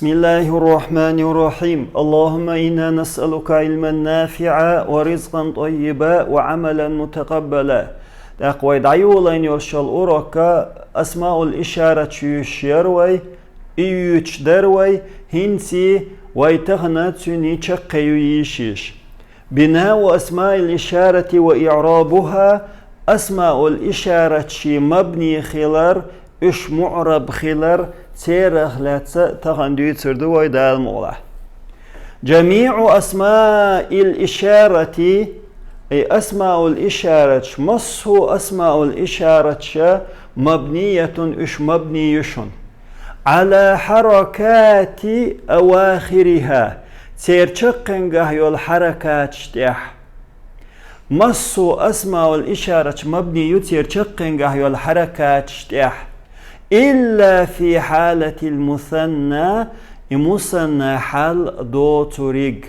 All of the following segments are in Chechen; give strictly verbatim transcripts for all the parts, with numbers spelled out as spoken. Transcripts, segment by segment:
بسم الله الرحمن الرحيم. اللهم إنا نسألك علما نافعا ورزقا طيبا وعملا متقبلا. ТӀаккха вай дӀайолайна йолчул урокка асмаул ишарат юьйш яр вай, и юьйцуш дар вай, хӀинца вай тахан цуьнан чаккхе ю йиш йиш. بناء أسماء الإشارة وإعرابها, асмаул ишаратийн мабни хилар, уьш муъраб хилар, церах лаьцна тахан дуьйцур ду вай Дала мукъалахь. جميع أسماء الإشارة, и асмаул ишараташ, массо а асмаул ишараташ مبنية, уьш мабни ю шуна. على حركات أواخرها, церан чаккхенгахь йолу хьаракаташ тӀехь. Массо а асмаул ишараташ мабни ю церан чаккхенгахь йолу хьаракаташ тӀехь. إلا في حالة المثنى, и мусанна хьал доцург.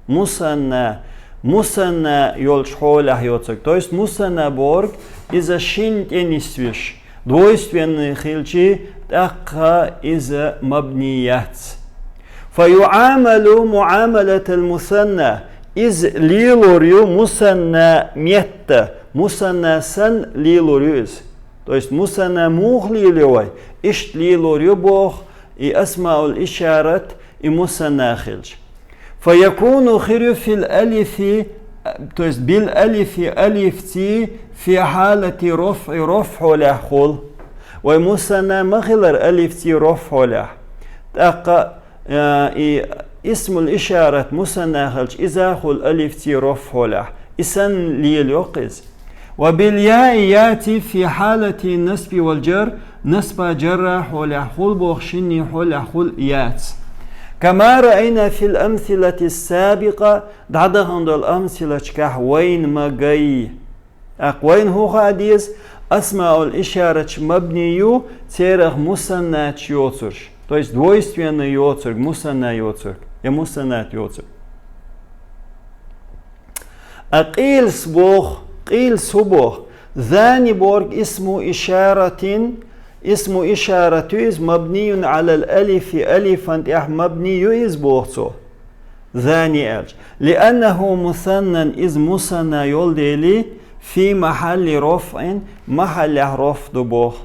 Мусанна, мусанна йолчу хьолехь йоцург. То есть мусанна бохург иза шина тӀе нисвеш, двойственный хилчи, тӀаккха иза мабни яц. فيعامل معاملة المثنى, иза лелор ю мусанна метта, мусанна санна лелор ю иза. То есть мусанна муха лелайо вай, иштта лелор ю боху и асмаул ишарат, и мусанна хилча. فيكون хир ю في الألف, то есть بالألف, алифций, في حالة الرفع, рафъ хьолехь хуьлу. Вай мусанна ма хилар алифций рафъ хьолехь. ТӀаккха, э, и исмул ишарат мусанна хилча, иза хуьлу алифций рафъ хьолехь. И санна лелайо-кх иза. وبالياء яций في حالة النصب والجر, насба, жарра хьолехь хуьлу боху, шинний хьолехь хуьлу яц. كما رأينا في الأمثلة السابقة, дӀадахана долу амсилачкахь вайна ма гай. ТӀаккха вайна хӀун хаа деза, асмаул ишараташ мабни ю, церах мусаннаташ йоцурш. То есть двойственный йоцург, мусанна йоцург, я мусаннат йоцург. А къилас боху, къилас хӀун боху? Зани бохург исму ишаратин, исму ишарат ю иза, мабниюн алал алифи, алифан тӀехь мабни ю иза боху цо. Зани аьлча. Лианнаху мусаннан, иза мусанна йолу дели, фи махьалли рафъин, махьаллехь рафъ ду боху.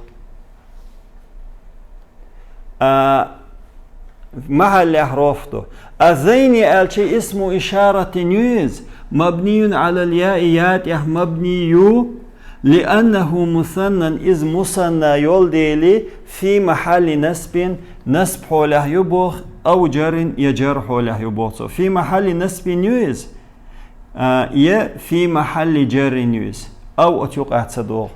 А, махьаллехь рафъ ду. А зайни аьлча исму ишаратин ю иза, мабниюн алал яи, я тӀехь мабни ю, лианнаху мусаннан, иза мусанна йолу дели, фи махьалли насбин, насб хьолехь ю боху, ав жаррин, я жар хьолехь ю боху цо. Фи махьалли насбин ю иза, а, я фи махьалли жаррин ю иза. Ав оцу юкъахь ца догӀу.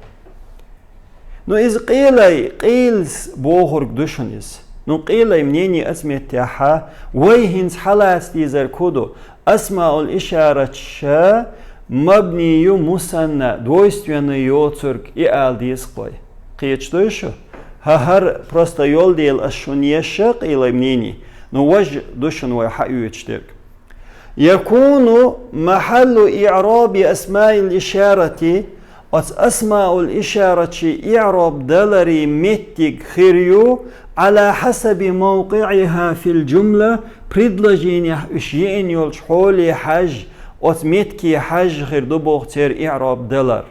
Ну, иза къилай, къилас бохург ду шуна иза. Ну, къилай мнение оцу меттехьа, вай хӀинца хьалаца дезарг хӀун ду? Асмаул ишаратша мабни ю мусанна, двойственный йоцург и ала деза-кх вай. Кхеташ дуй шу? ХӀа, хӀара просто йолу дела ас шуна еш а къилай мнение, ну, важа ду шуна вай хьаоьцуш дерг. Якуну махьаллу иъраби асмаил ишарати, оцу асмаул ишарачийн иъроб даларийн меттиг хир ю, ала хьасаби мавкъиъиха фил жумла, предложенехь уьш еана йолчу хьоле хьаьжжа, оцу меттиге хьаьжжа хир ду боху церан иъроб далар.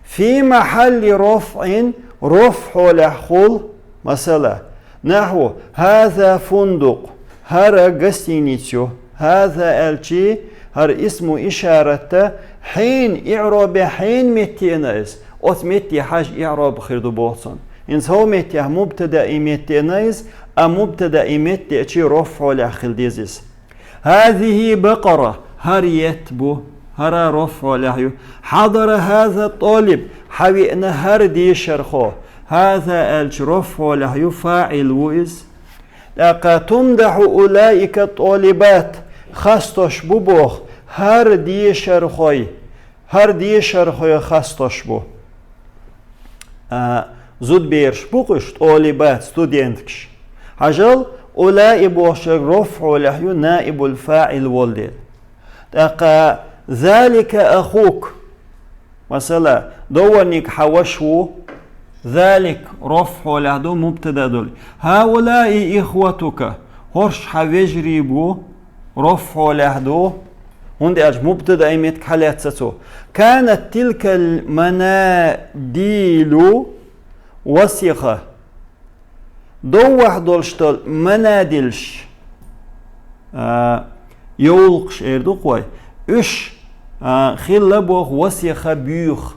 Фи махьалли рафъин, рафъ хьолехь хуьлу, масала, нахьву, хӀаза фундукъ, хӀара гостиница ю, хӀаза аьлчи, хӀара исму ишаратта, хьенан иъробехь хьенан метте а иза, оцу метте хьаьжжа иъроб хир ду боху цунна. ХӀинца хӀокху меттехь мубтадаи метте а иза, а мубтадаи метте а чий рафъ хьолехь хила деза иза. ХӀазихӀи бакъара, хӀара етт бу, хӀара рафъ хьолехь ю. Хьадара хӀаза тӀолиб, хьавеана хӀара дешархо. ХӀаза аьлча рафъ хьолехь ю, фаӀил ву иза. ТӀаккха тумдахьу улаика тӀолибат, хастош бу боху, хӀара дешархой. ХӀара дешархой хастош бу. А, зудбераш бу-кх уьш, тӀолибат, студенткаш. Хьажал, улаи бохучуьра рафъ хьолехь ю наибул фаӀил волу дела. ТӀаккха залика ахук. Масала, доварник хьан ваша ву, Залик рофгӀолехь ду мубтада долий. Хьаулаи ихватука, хӀорш хьан вежарий бу, рофгӀолехь ду, хӀунда аьлча мубтадаи меттиг хьалаьцна цо. Канат тилкал манадилу васиха. Доввахь долуш долу манадилш, а, йовлакхаш эр ду-кх вай, уьш, а, хилла боху васиха буьйху.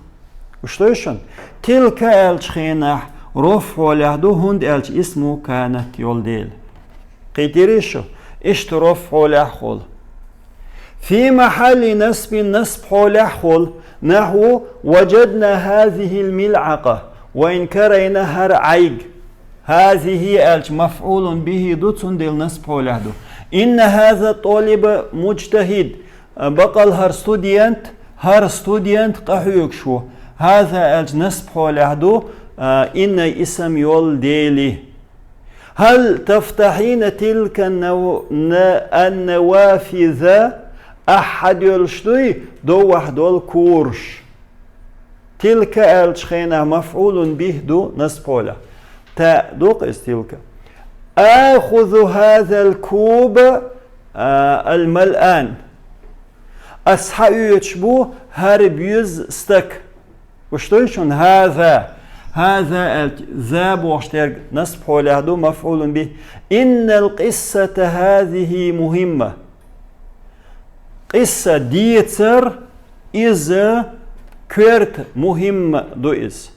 Уьш дуй шуна? Тилка аьллачу хенахь рофгӀолехь ду, хӀунда аьлча исму канат йолу дела. Кхийтирий шу? Иштта рофгӀолехь хуьлу. Фи махьалли насбин, насб хьолехь хуьлу, нахьву: «Важадна хазихил милъакъа», вайн карийна хӀара Ӏайг. «Хазихи» аьлча мафӀулун бихӀи ду, цундела насб хьолехь ду. «Инна хаза толиба муджтахид», бакъал хӀара студент, хӀара студент къахьоьгуш ву. «Хаза» аьлча насб хьолехь ду, а, «инна» исам йолу дела. «Хьал тафтахьина тилка нав-, на-, ан-навафиза», ахь хьадоьллуш дуй доввахь долу кораш? Тилка аьллачу хенахь мафӀулун бихӀ ду насб хьолехь. Та ду-кх иза тилка. «Ахузу хазал куба, а, ал-малъан». Ас хьаоьцуш бу хӀара боьза стаг. Уьш дуй шуна? «Хаза». «Хаза» аьлча, «за» бохуш дерг насб хьолехь ду, мафӀулун бихӀ. «Иннал къиссата хазихи мухӀимма». Къисса, дийцар, иза коьрта мухӀимма ду иза.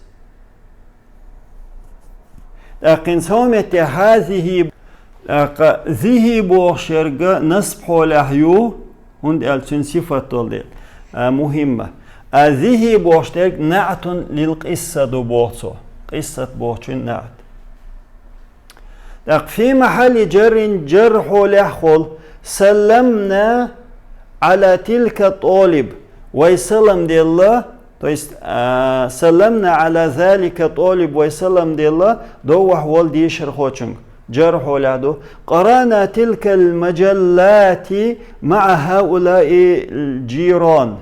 ТӀаккха хӀинца хӀокху метте «хазихи», тӀаккха «зихи» бохуш ерг насб хьолехь ю, хӀунда аьлча цуьнан сифат долу дела, а, мухӀимма. А «зихи» бохуш дерг «наӀтун лил къисса» ду боху цо. Къиссат бохучун наӀт. ТӀаккха «фи махьалли джаррин», джарр хьолехь хуьлу: «Салламна Ӏала тилка толиб», вай салам делла, то есть, а, «салламна Ӏала залика толиб», вай салам делла доввахь волу дешархочуьнга, джарр хьолехь ду. «Къарана тилкал маджаллати маӀа хьаулаи джирон».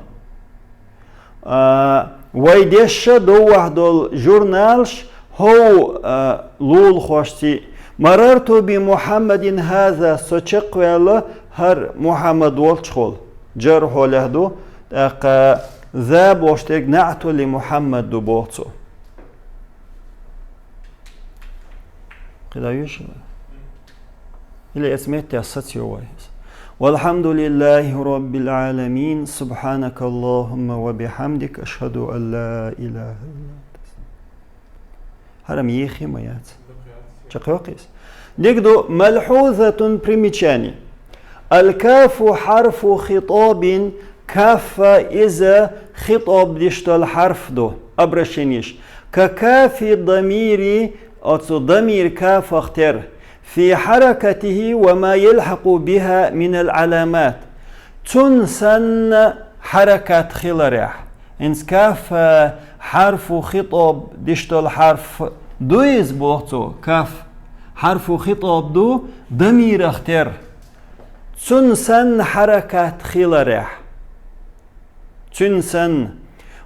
А, вай дешша доввахь долу журналаш хӀов, а, лулахошций. «Марарту би Мухьаммадин хаза», со чекхваьлла хӀара Мухьаммад волчухула, джарр хьолехь ду, тӀаккха «за» бохуш дерг «наӀту ли Мухьаммад» ду боху цо. КхидӀа вуьйш? Или эцу метте сацайо вай иза. «Валхьамдулиллахи роббил Ӏаламин, субхьанакаллахумма ва бихьамдик, ашхаду ан ла илаха илла ант». ХӀара-м ехий ма яц. Чекхйоккхий иза? Дика ду, малхьузатун, примечание. Аль-кафу хьарфу хитӀабин, каф иза хитӀаб деш долу хьарф ду, обращенеш. Ка кафи дамири, оцу дамир кафах тера. Фи хьаракатихи ва ма ялхьакъу биха минал Ӏаламат. Цунна санна хьаракат хиларехь. ХӀинца каф, а, хьарфу хитӀаб деш долу хьарф ду иза боху цо, каф. Хьарфу хитӀаб ду, дамирах тера. Цунна санна хьаракат хиларехь. Цуьнан санна.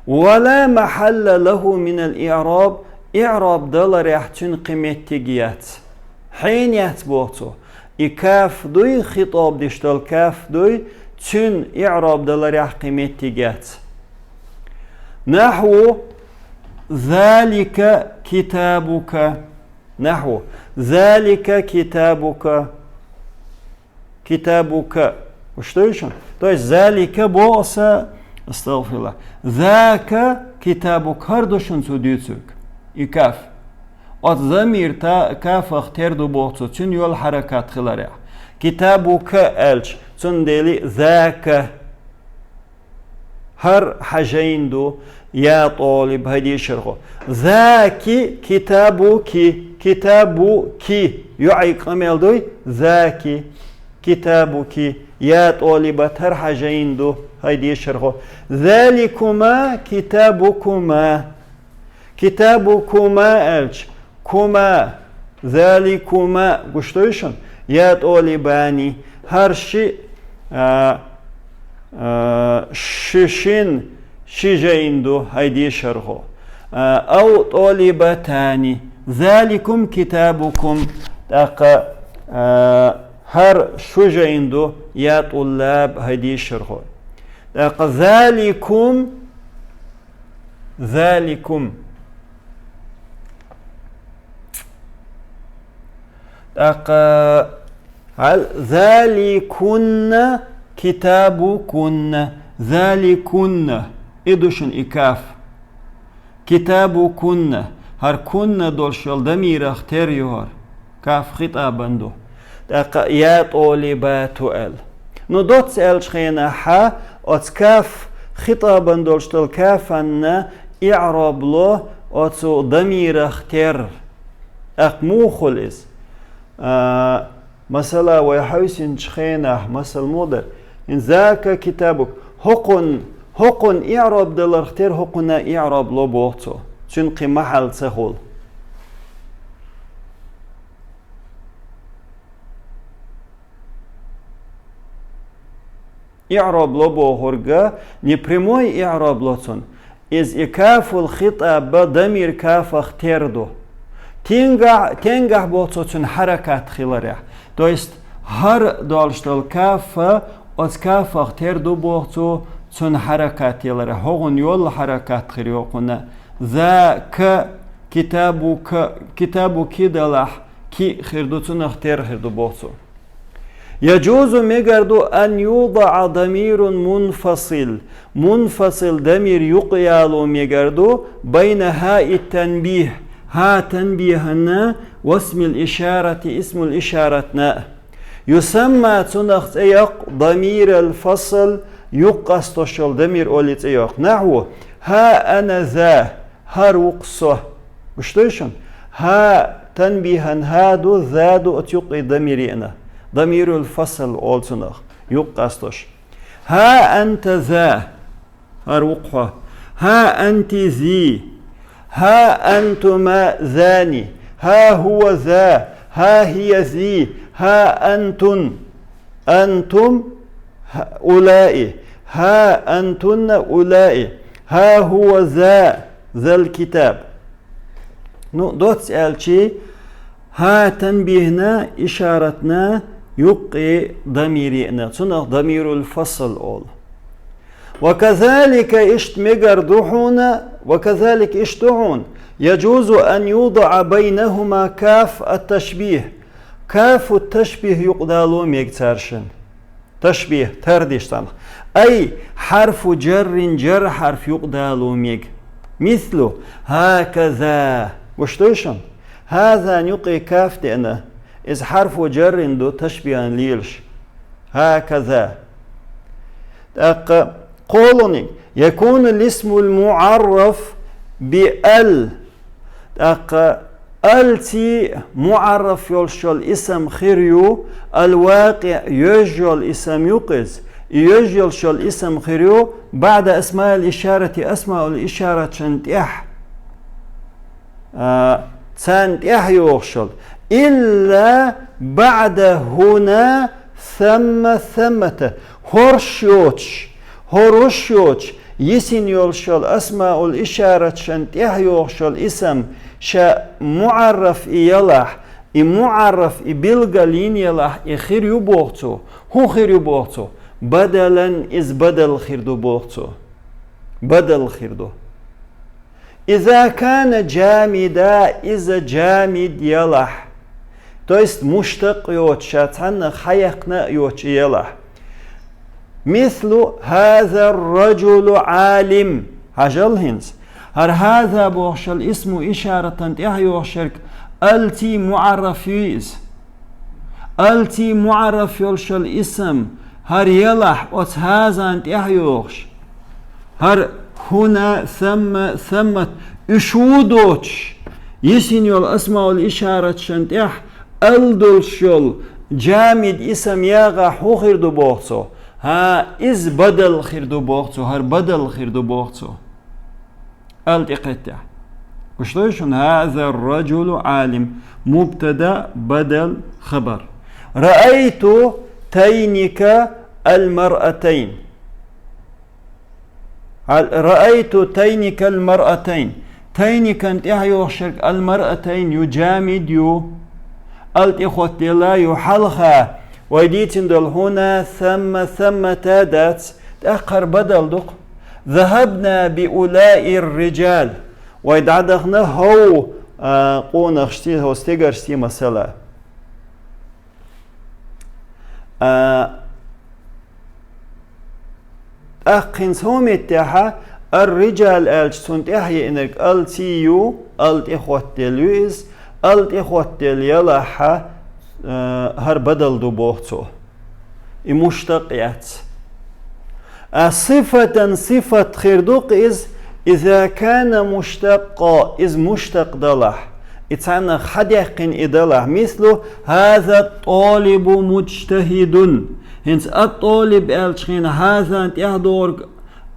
«Ва ла махьалла лаху минал иъраб», иъраб даларехь цуьнан кхин меттиг яц. Хьенан яц боху цо. И каф дуй, хитӀаб деш долу каф дуй, цуьнан иъраб даларехь кхин меттиг яц. Нахьву: «Залика китабука». Нахьву: «Залика китабука». Китабука. Уьш дуй шуна? То есть «залика» боху аса, астагфируллах. «Зака китабука», хӀара ду шуна цо дуьйцург. И каф. Оцу дамир та-, кафах тера ду боху цо, цуьнан йолу хьаракат хиларехь. «Китабука» аьлча, цундела «зака». ХӀара хьан жайна ду, я толиб, хӀай дешархо. «Заки китабуки, китабуки». ЙоӀе къамел дуй? «Заки китабуки, я толибат», хӀара хьан жайна ду, хӀай дешархо. «Заликума китабукума». «Китабукума» аьлча, «кума», «заликума», гуш дуй шуна? «Я толибани». ХӀара ши, а, а, ши шин, ши жайна ду, хӀай дешархо. А, أو طالبتان. ذلكم كتابكم. ТӀаккха, а, хӀара шу жайна ду, я тӀуллаб, хӀай дийшархой. ТӀаккха ذلكم, ذلكم. ТӀаккха, гьал, ذلكن كتابكن. ذلكن. И ду шун и каф. كتابكن. ХӀара كن долуш йолу дамирах тера ю хӀара. Каф хитӀабан ду. ТӀаккха я тӀолибату аьлла. Ну, доцца аьллачу хенахь оцу каф, хитӀабан долуш долу кафанна иӀроб ло оцу дамирах тера. ТӀаккха муха хуьлу иза? А, масала, вай хьаьвсинчу хенахь, масал муха дара? ХӀинца ذاك كتابك. ХӀокхунна, хӀокхунна иӀроб даларх тера хӀокхунна иӀроб ло боху цо. Цуьнан кхин махьал ца хуьлу. ИӀроб ло бохург, непрямой иӀроб ло цунна. Иза и кафул хитӀаб, дамир кафах тера ду. Тенгахь, тенгахь боху цо цуьнан хьаракат хиларехь. То есть, хӀара долуш долу каф, оцу кафах тера ду боху цо цуьнан хьаракат яларехь. ХӀокхунна йолу хьаракат хир ю хӀокхунна. ذاك كتابك, كتابك далахь, ки хир ду, цунах тера хир ду боху цо. يجوز, мегар ду, أن يوضع ضمير منفصل, мунфасил дамир юкъаяло мегар ду, بين هاء التنبيه, хӀа танбихана, واسم الإشارة, исмул ишаратна. يسمى, цунах цӀе йоккху, ضمير الفصل, юкъ къастош йолу дамир олий цӀе йоккху. نحو: ها أنا ذا. ХӀара ву-кх со. Гуш дуй шуна? ХӀа танбихана хӀа ду, ذا ду, оцу юккъе дамир еана. ضمير الفصل олу цунах, юкъ къастош. ها أنت ذا. ХӀара ву-кх хьо. ها أنت ذي. ها أنتما ذان. ها هو ذا. ها هي ذي. ها أنتن. أنتم هؤلاء. ها أنتن أولئك. ها هو ذا، ذا الكتاب. Ну, доцца аьлчи, хӀа танбихана, ишаратна, юккъе дамир еана. Цунах ضمير الفصل олу. وكذلك, иштта мегар ду хьуна, وكذلك, иштта ду хьуна, يجوز أن يوضع بينهما كاف التشبيه. Кафу ташбих юкъадало мега цаьршинна. Ташбих, тардеш царна. أي حرف جر, جر хьарф юкъадало мега. مثل: هكذا. Гуш дуй шуна? هذا-н юккъе каф деана. Иза حرف جر ду, ташбихана лелаш. هكذا. ТӀаккха кхоалгӀаниг: يكون الاسم المعرف بال. ТӀаккха алций муӀарраф йолуш йолу исам хир ю, الواقع, йоьжна йолу исам ю-кх иза. И йоьжна йолуш йолу исам хир ю بعد أسماء الإشارة, асмаул ишаратшна тӀехь. А, царна тӀехь йогӀуш йолу. إلا بعد هنا ثم ثمة. ХӀорш йоцуш, хӀорш йоцуш, йисина йолуш йолу асмаул ишаратшна тӀехь йогӀуш йолу исам ша муӀарраф и ялахь, и муӀарраф и билгал йина ялахь, и хир ю боху цо. ХӀун хир ю боху цо? بدلا, иза бадал хир ду боху цо. Бадал хир ду. إذا كان جامدا, иза جامد ялахь. То есть муштакъ йоцуш, ша цхьанна хьаяьккхина а йоцуш и ялахь. مثل: هذا الرجل عالم. Хьажал хӀинца. ХӀара هذا бохуш йолу исму ишаратан тӀехь йогӀуш ерг алций муӀарраф ю иза. Алций муӀарраф йолуш йолу исам, хӀара ялахь оцу هذا-н тӀехь йогӀуш. ХӀара هنا, ثم, ثمة, уьш ву доцуш, йисина йолу асмаул ишаратшна тӀехь ал долуш йолу جامد исам ягӀахь хӀун хир ду боху цо? ХӀа, иза бадал хир ду боху цо, хӀара бадал хир ду боху цо. Ал тӀекхеттехь. Гуш дуй шуна? هذا الرجل عالم. مبتدا، بدل، خبر. رأيت تينك المرأتين. Ал-, رأيت تينك المرأتين. Тайникан тӀехьа йохшарг المرأتين ю, جامد ю, ал тӀехоттаделла ю хьалха. Вай дийцина долу هنا ثم ثمة дац, тӀаккха хӀара بدل ду-кх. ذهبنا بأولاء الرجال. Вай дӀадахана хӀов, а, къонахашций, хӀов стегаршций масала. А, тӀаккха хӀинца хӀокху меттехь الرجال аьлча цунна тӀехьа еанарг алций ю, ал тӀехоттаделла ю иза, ал тӀехоттаделла ялахь, а, хӀара بدل ду боху цо. И مشتق яц. А صفة сифат хир ду-кх иза, إذا كان مشتقا, иза مشتق далахь. И цхьаннах хьадаьккхина и далахь. مثل هذا الطالب مجتهد. ХӀинца الطالب аьлча хьуна هذا-н тӀехь догӀург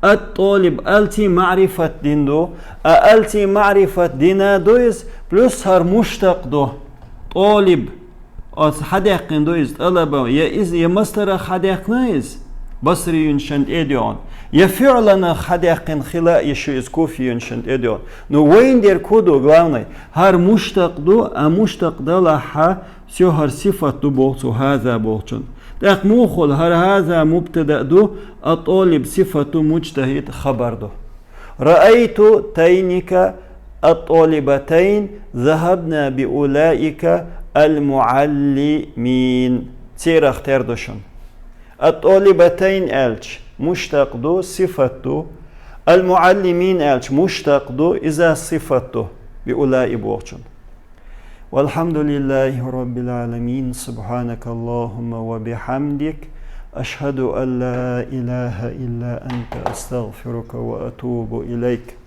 الطالب алций маърифат дина ду. А алций маърифат дина ду иза, плюс хӀара مشتق ду. طالب. Оцу хьадаьккхина ду иза طلبا. Я иза, я масдарах хьадаьккхина иза, басрийшна тӀе а доьгӀна. Я فعلا-ах хьадаьккхина хила а йиш ю иза куфийшна тӀе а доьгӀна. Ну, вайна дерг хӀун ду, главное? ХӀара مشتق ду, а مشتق далахь, всё, хӀара сифат ду боху цо هذا бохучун. ТӀаккха муха хуьлу, хӀара هذا مبتدأ ду, الطالب сифат ду, مجتهد хабар ду. رأيت تينك الطالبتين ذهبنا بأولئك المعلمين. Церах тера ду шуна. الطالبتين аьлча مشتق ду, сифат ду. المعلمين аьлча مشتق ду, иза сифат ду, بأولئك бохучун. والحمد لله رب العالمين. سبحانك اللهم وبحمدك. أشهد أن لا إله إلا أنت. أستغفرك وأتوب إليك.